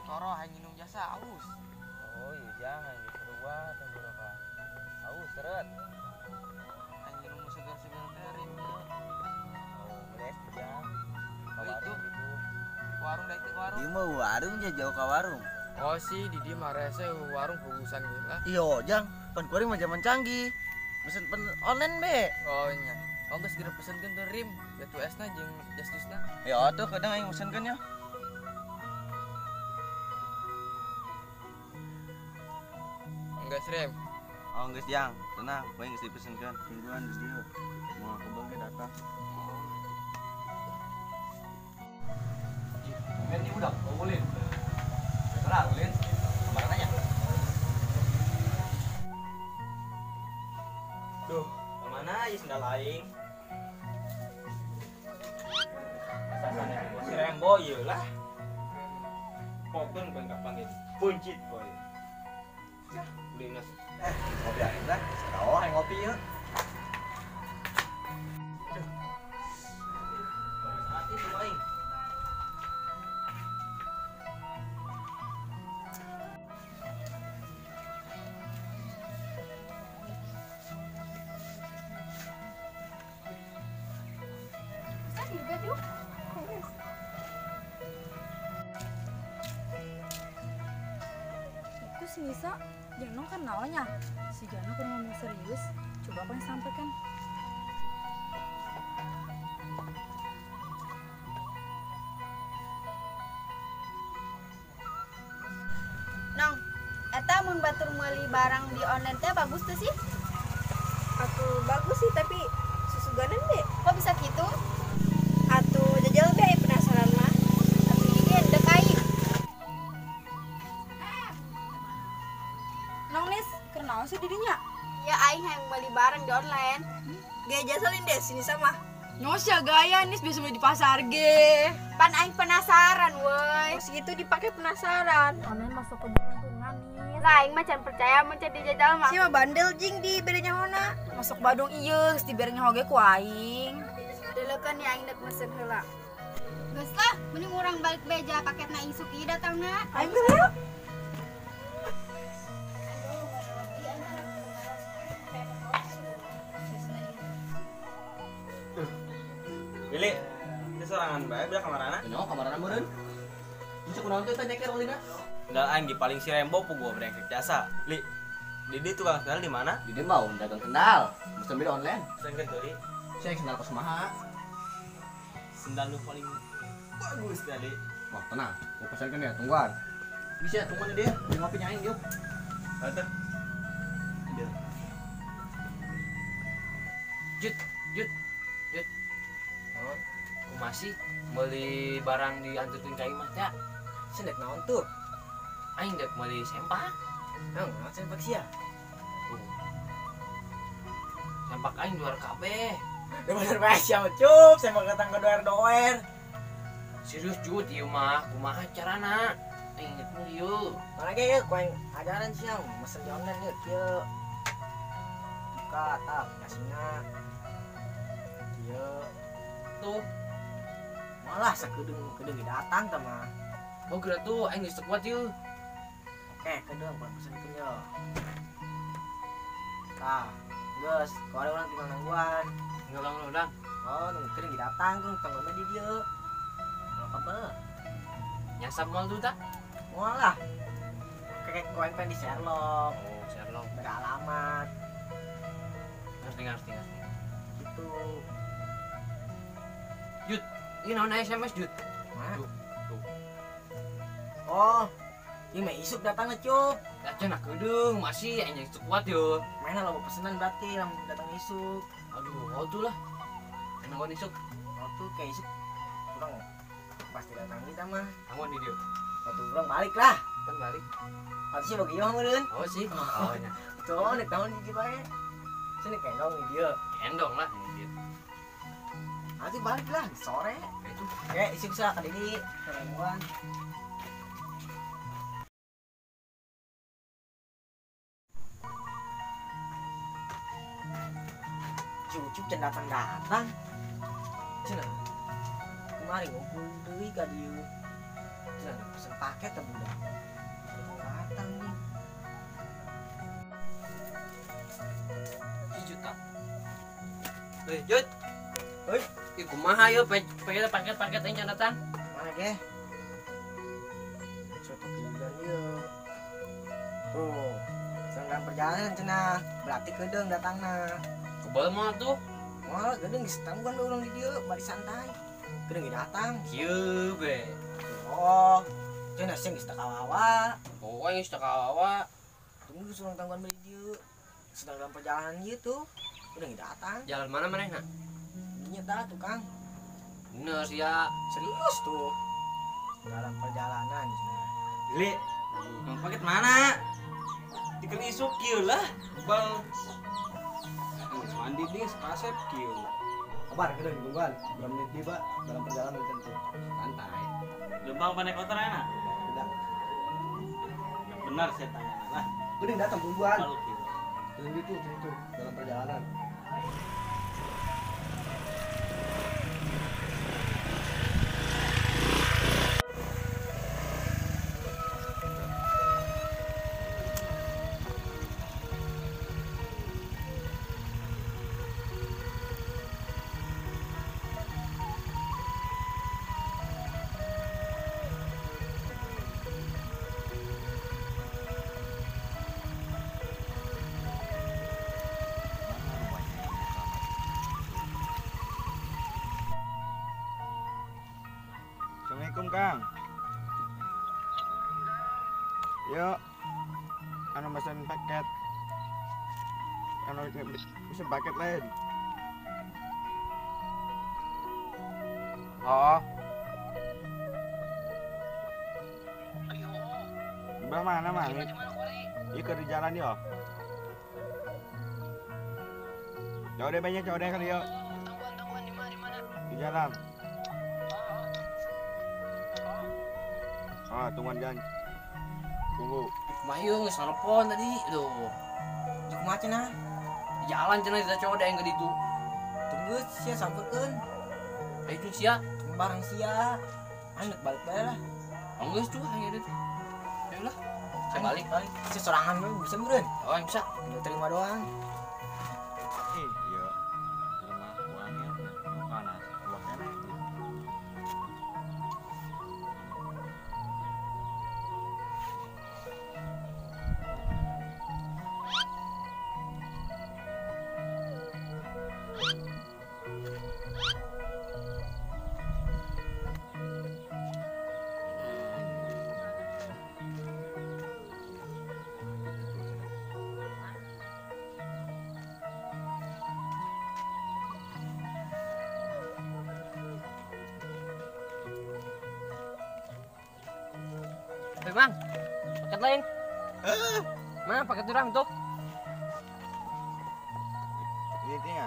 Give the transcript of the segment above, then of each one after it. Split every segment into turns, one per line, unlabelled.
Toro hanya minum jasa aus.
Oh iya jangan seru tenggorokan. Aus seret.
Hanya minum segar-segar kering.
Oh beres jang.
Itu warung dah itu warung.
Di mah warung aja jauh ke warung.
Oh sih di dia mah rese warung bagusan gitu lah.
Iya jang, pan kuring mah zaman canggih. Pesen pen online be.
Oh iya. Oh geus segera pesenkeun tuh rim, batu esna jeung jas jusna.
Ya tuh kadang aing pesenkeun ya.
Enggak serem.
Oh geus jang, tenang, poe geus dipesenkeun. Tungguan geus dieu. Moal kebon ge datang.
Men ini udah ulin. Salah ulin. Kemarin aja.
Duh, kemana aja sendal aing? Asasane si Rembo ieu lah. Pokeun poe kapan ge. Puncit boy. Ulinas. Ngopi aing lah. Oh, aing ngopi yeuh. Saat itu aing.
Itu si Nisa, Jano kan nawanya. Si Jano kan ngomong serius. Coba aku yang sampaikan.
Nong, eta mun batur meuli barang di online teh bagus tuh sih?
Atuh bagus sih tapi susuganan deh.
Kok bisa gitu?
Atuh jajal be penasaran mah.
Atuh ieu dek aing.
Nong Nis, kenaon sih didinya?
Ya aing hayang meuli barang di online.
Gaya jasalin deh sini sama.
Nyosya gaya Nis biasa beli di pasar ge.
Pan aing penasaran woi.
Oh segitu dipakai penasaran.
Online masuk keberuntungan Nis.
Lah aing mah can percaya mun can dijajal mah.
Si mah bandel jing di bedanya hona.
Masuk Badung ieu geus dibere nyaho ge ku aing.
Deulekeun ya aing dek mesen heula. Geus lah, mending urang balik beja paketna isuk ieu datangna.
Aing yuk.
Willy, ini sorangan bae belah kamarana?
Nyawa kamarana meureun. Bisa kunaon teh nyeker ulina?
Sendal aing di paling si Rembo pu gua brengsek jasa. Li, Didi tukang sendal di mana?
Didi mau dagang sendal, mesen beli online.
Pesenkeun tuh, Li.
Saya sendal kosmaha.
Sendal lu paling bagus tadi.
Wah, tenang. Gua pesenkeun ya, tungguan. Bisa tungguan dia, di ngopi nyaing yuk.
Tante. Dia.
Jut, jut, jut. Oh, masih beli barang diantarkeun ka imah teh.
Sendek naon tuh?
Aing dek meuli sempak.
Naon sempak sia?
Sempak aing luar kabeh.
Ya bener bae sia cup, sempak datang ke doer-doer.
Serius jut ieu mah, kumaha carana? Aing dek meuli ieu.
Mana ge ieu ku aing ajaran sia mesen di online ieu kieu. Buka tah aplikasina. Kieu.
Tuh.
Malah sakedeung-kedeung datang tah mah.
Oh geura tuh aing geus teu kuat ieu.
Oke, kedeung buat pesenkeun yo. Tah, geus, kalau urang tinggal nungguan.
Tinggal nungguan.
Oh, nunggu kedeung datang tuh tanggal di dieu. Moal kabel.
Nyasab moal tuh tah?
Moal lah. Kakek koen pengen di Sherlock.
Oh, Sherlock.
Beda alamat.
Ngerti, ngerti, ngerti.
Gitu.
Jut, ini naon SMS Jut?
Mana?
Tuh, tuh.
Oh, ini mah isuk datangnya cup.
Datang nak kedeung masih aing yang kuat yo.
Mana lo pesenan berarti lamun datang isuk.
Aduh, oh tuh lah. Nungguan isuk.
Oh tuh kayak isuk. Urang pasti datang kita mah.
Tangguan di dieu.
Atuh urang balik lah.
Kan balik.
Atuh sih bagi imah meureun.
Oh sih. Oh nya.
Tuh nek tahun di dieu bae. Sini kendong di dieu.
Kendong lah di dieu.
Atuh balik lah sore.
Itu.
Oke, isuk sia ka diri tungguan. Cucup can datang-datang. Cenah. Kemarin ngumpul deui ka dieu. Cenah pesen paket teh budak. Datang nih.
Juta. Hei, Jut.
Hei,
ih kumaha yeuh paket-paket aing can datang.
Mana ge? Soto giliran ieu. Tuh, sedang perjalanan cenah, berarti kedeung datangna.
Kebal mah tuh.
Moal gedeung geus tangguan urang di dieu bari santai. Gedeung ge datang.
Kieu be.
Oh, cenah sing geus teu kawawa.
Oh, aing geus teu kawawa.
Tunggu geus urang tangguan bari dieu. Sedang dalam perjalanan ieu tuh. Gedeung ge datang.
Jalan mana manehna?
Dinya tah tukang.
Bener sia.
Serius tuh. Dalam perjalanan cenah.
Li, tukang paket mana? Dikeun isuk kieu lah. Bal mandi nih kasep kieu.
Kabar gedeung tungguan. Berapa menit di, Pak? Dalam perjalanan tentu.
Santai.
Lembang panek motor enak?
Tidak.
Benar saya tanya lah.
Gedeung datang tungguan. Gedeung itu tentu dalam perjalanan.
Assalamualaikum Kang. Yuk, anu mesen paket, anu mesen paket lain. Oh, Mbak mana mang? Iya ke di jalan yo. Jauh deh banyak jauh deh kali yo. Di jalan. Ah, tungguan jalan. Tunggu.
Kumaha ieu geus telepon tadi. Duh.
Kumaha cenah?
Di jalan cenah kita cowok yang ke ditu.
Tunggu sia sampeurkeun.
Ayo sia,
barang sia. Aing nek balik bae lah.
Geus tuh ayo deh. Ayo lah. Saya balik.
Balik. Sia sorangan we bisa meureun.
Oh, yang bisa.
Tinggal terima doang.
Iya. Rumah uangnya panas. Uangnya.
Hei, Mang, paket lain. Mana paket urang tuh?
Ini ya.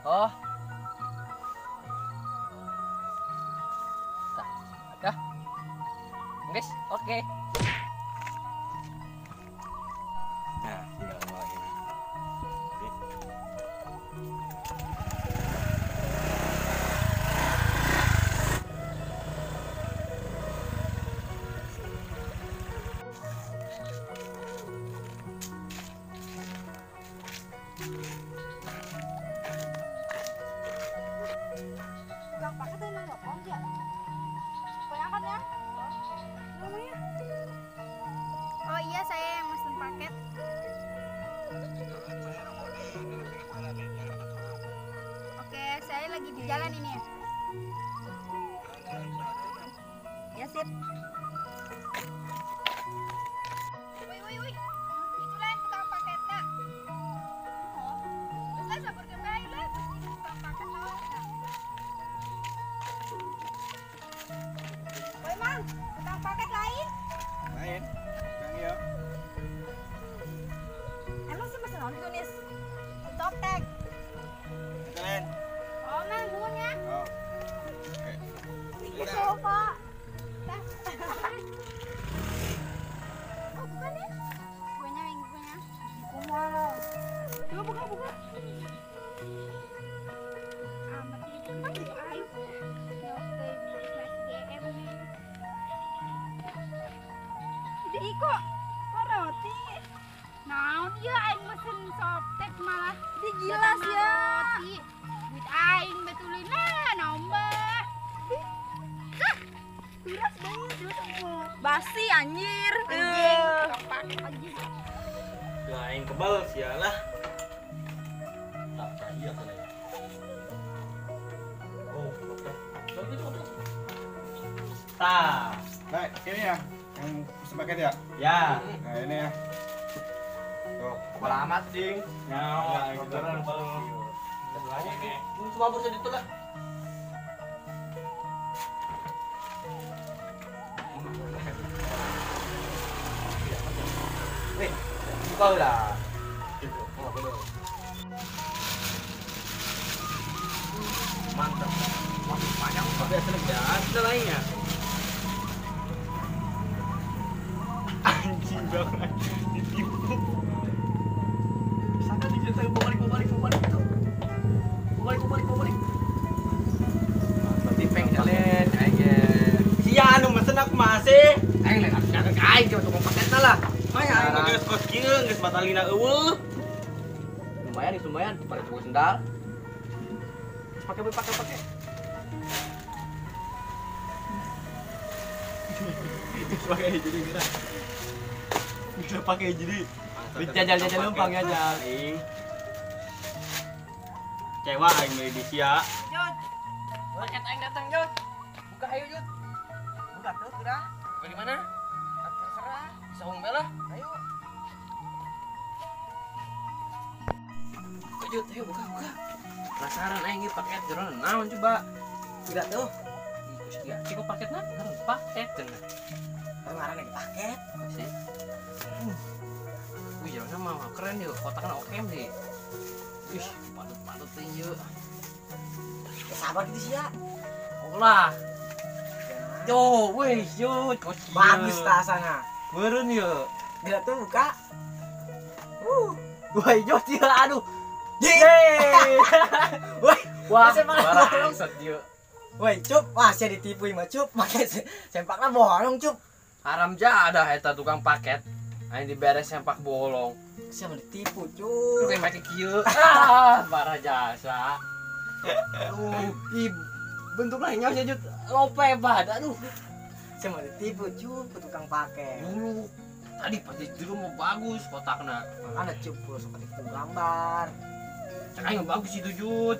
Oh. Dah. Guys, oke.
Nah, tinggal lagi.
Tukang paket emang ngomong ya? Kebanyakan ya? Ngomongnya?
Oh iya, saya yang mesen paket. Oke, saya lagi di jalan ini ya.
Ya sip.
Wih, wih, wih. Itulah yang tukang paketnya. Oh, terus lah sabar kembali lah. Tukang paket mau. Mang, tukang paket lain?
Lain. Kang ieu.
Emang sih mesen naon gitu, Nis?
Toptek.
Eta lain.
Oh, Mang, nuhun ya.
Oh. Oke.
Oh, Pak. Oh, bukan ya? Bukannya yang bukannya. Kumaha. Coba buka, buka. Amat itu aing. Ih, kok roti? Naon ya aing mesen soptek malah
digilas ya.
Roti. Duit aing betulin lah nambah. Hah, beras banget terus
basi anjir.
Anjing, anjing.
Ya aing kebal sialah.
Tak iya kan. Oh, oke.
Tah.
Baik, ini ya. Yang pesen paket ya?
Ya.
Nah, ini ya. Tuh,
kepala amat, ding.
Nah, beneran balung.
Sebelahnya ini cuma bursa ditolak. Weh, buka lah. Oh, bener. Mantap. Masih panjang, tapi asli biasa lainnya.
Anjing banget ditipu. Sangat dicetak balik balik balik itu. Balik balik balik.
Berarti peng jalan aing ge.
Sia anu mesen aku masih.
Aing leh aku aing coba tukang paket lah.
Maya aing mah geus kos kieu geus batalina eueuh.
Lumayan nih lumayan pada cukup sendal. Pakai pakai pakai.
Pakai jadi kira. Bisa pakai jadi.
Jajal-jajal numpang ya, Jal.
Kecewa aing beli di sia.
Jod.
Paket aing datang, Jod. Buka ayo, Jod.
Buka tuh, geura.
Buka di mana?
Terserah.
Saung bae lah.
Ayo.
Jod, ayo buka, buka. Penasaran aing ieu paket jerona naon coba.
Tidak tuh.
Ih, kos kieu paketna? Paket cenah.
Ngaran lagi paket.
Sih. Wih, jalannya mah keren yuk, kotaknya oke deh. Ih, patut-patut teh yuk.
Sabar gitu sih ya.
Olah. Yo, wih, yo, kos
bagus tasana.
Meureun yuk.
Gila tuh buka.
Wah, yo dia aduh. Yeay.
Wah,
wah, bangsat yuk.
Woi, Cup, wah saya ditipu mah, Cup. Make sempakna bolong, Cup.
Haram jadah eta tukang paket. Aing diberes sempak bolong.
Siapa ditipu, Cup?
Kayak make kieu. Ah, parah jasa. Aduh, ih bentuknya nyawa sih, Jut. Lope banget, aduh.
Siapa ditipu, Cup, tukang paket.
Dulu tadi pasti dulu mau bagus kotakna.
Makanya Cup, sok ditipu gambar.
Cek aing bagus itu, Jut.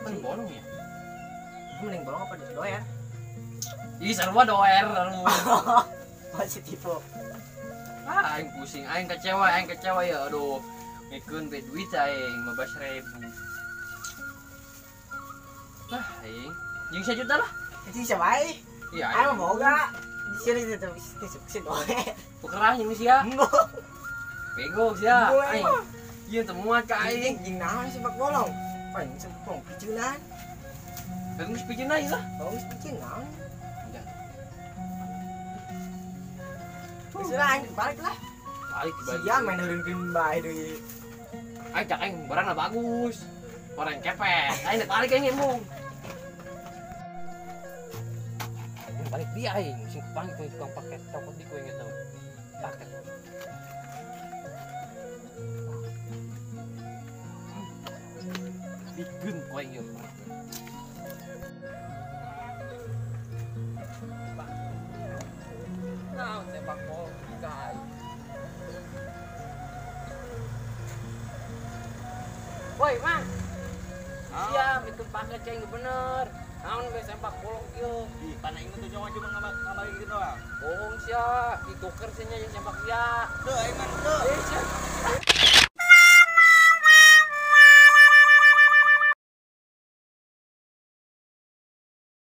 Kan bolong ya?
Mending bolong apa doer?
Ih, sarua doer lu.
Masih tipu.
Ah, aing pusing, aing kecewa ya. Aduh, mikeun be duit aing 15.000. Lah, aing jeung sajuta lah.
Itu siapa aing?
Iya,
aing mah boga. Di sini itu si doer.
Tukerah jeung sia. Bego sia. Aing. Ieu teu muat ka aing.
Jeung naon sempak bolong? Paling sempak bolong picunan.
Bagus pijeun aja lah.
Bagus pijeun naon? Enggak. Sudah aing balik lah.
Balik balik.
Sia main heureunkeun bae deui.
Aing cak aing barangna bagus. Orang kepet. Aing balik aing embung. Balik dia aing sing kepanggih tukang paket copot di ku inget tau. Paket. Bikin ku aing ieu. Nah, sepak bola guys. Woi, Mang. Iya, itu paket ceng bener. Naon ge sempak bolong kieu.
Ih, panah inget tuh cuma cuma ngabagi gitu doang.
Bohong sia, dituker sia nya jeung sempak sia.
Teu aing mah teu.
Eh, sia.